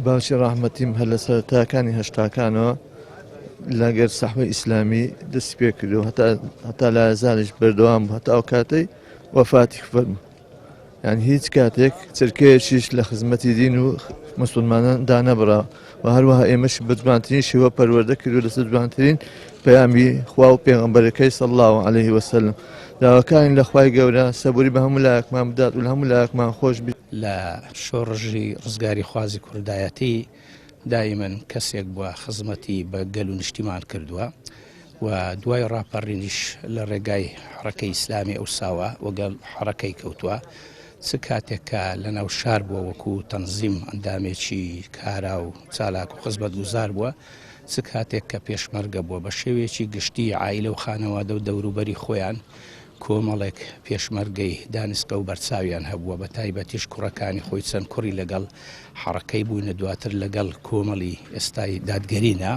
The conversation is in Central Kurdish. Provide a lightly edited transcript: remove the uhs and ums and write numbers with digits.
باوکی ڕەحمەتیم هەر لە سەرەتاکانی هەشتاکانەوە لەگەر سەحوەی ئیسلامی دەستی پێ کردو هەتا هەتا لایەزانیش بەردەوام بوو هەتا ئەو کاتەی وەفاتی فەرموو یان هیچ کاتێک چرکەیەکیش لە خزمەتی دین و مسلمانان دانەبڕا و هەروەها ئێمەش بە جوانترین شێوە پەروەردە کردو لەسەر جوانترین پەیامی خوا و پێغەمبەرەکەی صلی الله علیه وسلم داواکارین لە خوای گەورە سەبوری بە هەموو لایەکمان بدات و لە هەموو لایەکمان خۆش بیت. لە شۆڕشی ڕزگاریخوازی کوردایەتی دایمەن کەسێک بووە خزمەتی بە گەل و نیشتیمان کردووە و دوای ڕاپەڕینیش لە ڕێگای حەڕەکەی ئیسلامی ئەوساوە وەگەڵ حەڕەکەی کەوتووە چ کاتێک کە لە ناو شار بووە وەکو تەنزیم ئەندامێکی کارا و چالاک و خزمەتگوزار بووە چ کاتێک کە پێشمەرگە بووە بە شێوەیەکی گشتی عایلە و خانەوادە و دەوروبەری خۆیان کۆمەڵێک پێشمەرگەی دانسقە و بەرچاویان هەبووە بە تایبەتیش کوڕەکانی خۆی چەند کوڕی لەگەڵ حەڕەکەی بووینە دواتر لەگەڵ کۆمەڵی ئێستای دادگەرینا.